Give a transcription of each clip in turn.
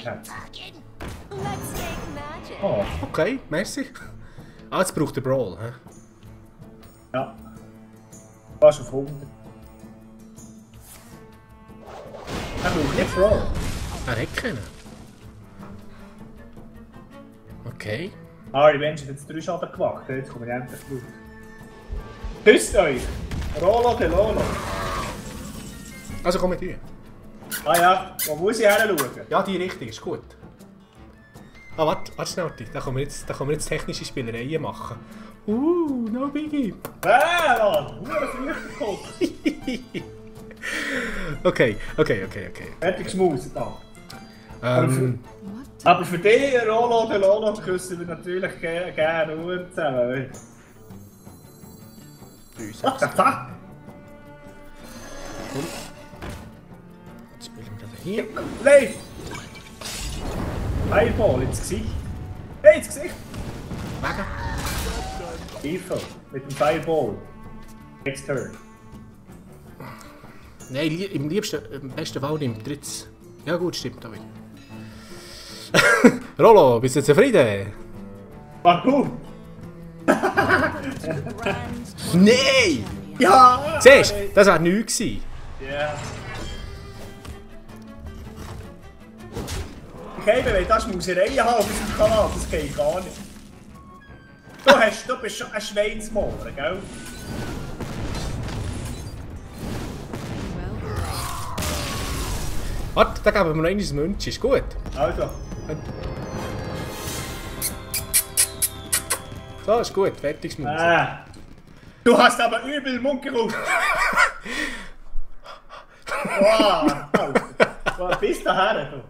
hat. Oh. Okay, merci. Ah, jetzt braucht der Brawl, hä? Ja. Fast auf 100. Er braucht nicht Brawl. Er hat keinen. Okay. Ah, die Menschen haben jetzt 3 Schaden gemacht. Jetzt kommen wir endlich gut. Küsst euch! Rolo de Lolo. Also komm mit dir. Ah ja, wo muss ich her schauen? Ja, die Richtung ist gut. Ah, warte schnell, da können wir jetzt technische Spielereien machen. No biggie. Mann! Hure früh gekommen. Okay. Fertig geschmauset da. Aber für dich, Rolo de Lolo, küssen wir natürlich gerne Uhr zusammen. Ach, da! Komm. Jetzt spielen wir gerade hier. Nein! Fireball ins Gesicht. Hey, ins Gesicht! Wegen? Tiefel, mit dem Fireball. Next turn. Nein, im besten Fall nimmt Dritz. Ja gut, stimmt auch wieder. Rolo, bist du zufrieden? Mach gut! Nein! Ja! Siehst du, das wäre nichts gewesen. Ja. Okay, wenn das Mausereien haben auf unserem Kanal, das geht gar nicht. Du bist schon ein Schweinsmohren, gell? Warte, da geben wir noch ein Münzchen, ist gut. Also. So, ist gut, fertig Münzchen. Du hast aber übel Mund gerufen. Wow, bis dahin.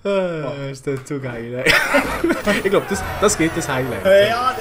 Das ist zu geil. Ich glaube, das geht das Highlight. Ja,